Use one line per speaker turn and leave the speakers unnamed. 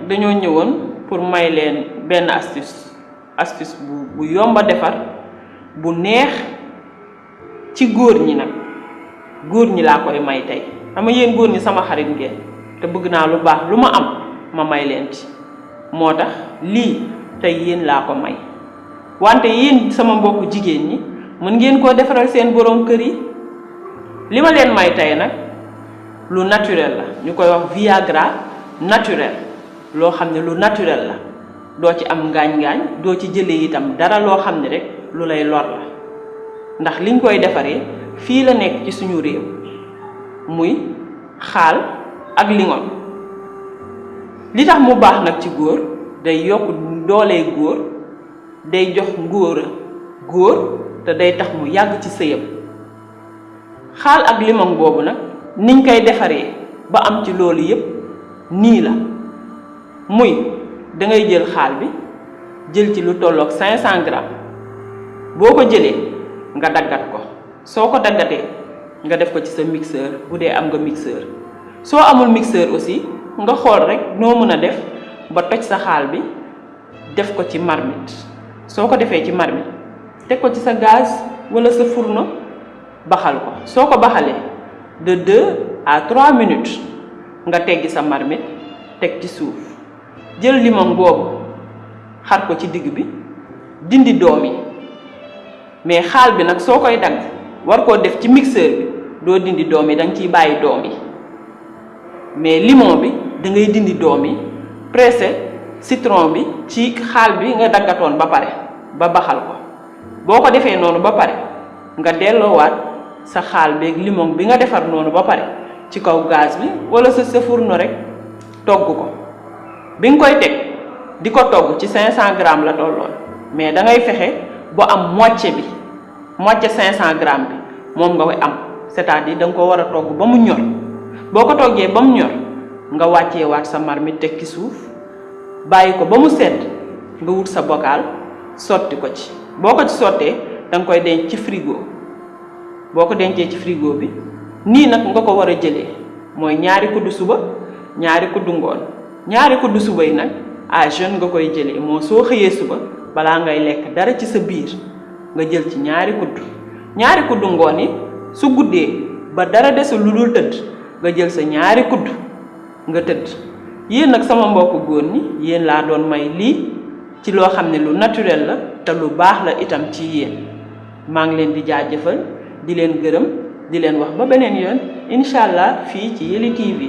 dañoo ñëwoon pour may leen benn astuce bu yomba defar bu neex ci góor ñi nag góor ñi laa koy may tey xam nga yéen góor ñi sama xarit ngeen te bëgg naa lu baax lu ma am ma may leen ci moo tax lii tey yéen laa ko may wante yéen sama mbokk jigéen ñi mën ngeen koo defaral seen borom kër yi li ma leen may tey nag lu naturel la ñu koy wax Viagra naturel loo xam ne lu naturel la doo ci am ngaañ-ngaañ doo ci jëlee itam dara loo xam ne rek lu lay lor la ndax liñ koy defaree fii la nekk ci suñu réew muy xaal ak lingom li tax mu baax nag ci góor day yokk doolee góor day jox góor te day tax mu yàgg ci sëyam xaal ak limon boobu nag niñ koy defaree ba am ci loolu yépp nii la muy dangay jël xaal bi jël ci lu tolloog 500 grammes boo ko jëlee nga daggat ko soo ko daggatee nga def ko ci sa mixeur bu dee am nga mixeur soo amul mixeur aussi nga xool rek noo mën a def ba toj sa xaal bi def ko ci marmite soo ko defee ci marmite teg ko ci sa gaz wala sa fourneau baxal ko soo ko baxalee de 2 à 3 minutes nga teggi sa marmite teg ci suuf jël limon boobu xar ko ci digg bi dindi doom yi mais xaal bi nag soo koy dagg war koo def ci mixeur bi doo dindi doom yi danga ciy bàyyi doom yi mais limon bi da ngay dindi doom yi pressé citron bi ci xaal bi nga daggatoon ba pare ba baxal ko boo ko defee noonu ba pare nga delloowaat sa xaal beeg limon bi nga defar noonu ba pare ci kaw gaz bi wala sa fourneau rek togg ko bi nga koy teg di ko togg ci 500 grammes la tolloon mais da ngay fexe ba am moitié 500 grammes bi moom nga koy am c'est-à-dire da nga ko war a togg ba mu ñor boo ko toggee ba mu ñor nga wàcceewaat sa marmite teg ci suuf bàyyi ko ba mu sedd nga wut sa bocal sotti ko ci boo ko ci sottee da nga koy denc ci frigo boo ko dencee ci frigo bi nii nag nga ko war a jëlee mooy ñaari kuddu suba ñaari kuddu ngoon ñaari kuddu suba yi nag à jeune nga koy jëlee moo soo xëyee suba balaa ngay lekk dara ci sa biir nga jël ci ñaari kuddu ngoon yi su guddee ba dara desul lu dul tëdd nga jël sa ñaari kuddu nga tëdd yéen nag sama mbokk góor ñi yéen laa doon may lii ci loo xam ne lu naturel la te lu baax la itam ci yéen maa ngi leen di jaajëfal di leen gërëm di leen wax ba beneen yoon incha allah fii ci Yelli TV